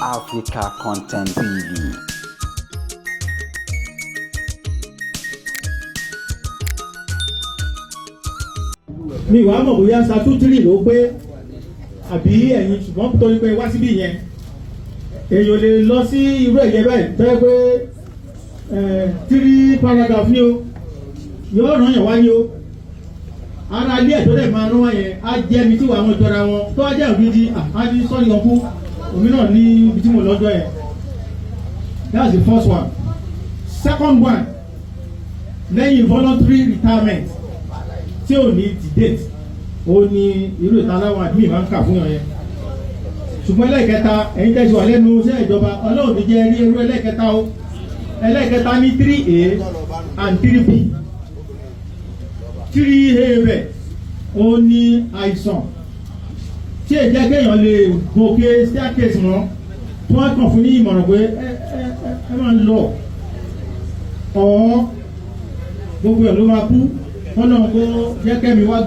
Africa Content TV. Mi wàá mọ̀ bóyá statutory ló pé àbí ẹ̀yin, ṣùgbọ́n torí pé wá síbí yẹn, èèyàn lè lọ sí irú ẹ̀yẹ báyìí tó yẹ pé three paragraph ni o yóò ràn yàn wá ní o. Ara ilé ẹ̀ tó dẹ̀ máa rán wá yẹn á jẹ́ mi tí wàá wọn jọra wọn, tó wá jẹ́ ògidì á ní sọ́ọ̀nì ọkú òmí náà ní ibi tí mo lọ́jọ́ yẹn. That's the first one. Second one, lẹ́yìn voluntary retirement tí ò ní the date, ó ní irú ìta láwọn àdúgbò máa ń kà fún yàn yẹn. Ṣùgbọ́n ẹlẹ́ẹ̀kẹta, ẹ̀yin tẹ́sí wà lẹ́nu iṣẹ́ ìjọba, Ọlọ́run ní jẹ́ rí irú ẹlẹ́ẹ̀kẹta o. Ẹlẹ́ẹ̀kẹta ní 3A and 3B. 3A rẹ̀, ó ní àìsàn tí èyí jẹ́ kéèyàn lè gòkè staircase mọ́, tí wọ́n kàn fún ní ìmọ̀ràn pé ẹ ẹ ẹ máa ń lọ ọ̀, gbogbo ẹ̀ ló máa kú, kọ́nà kó jẹ́ kẹ́mi wá.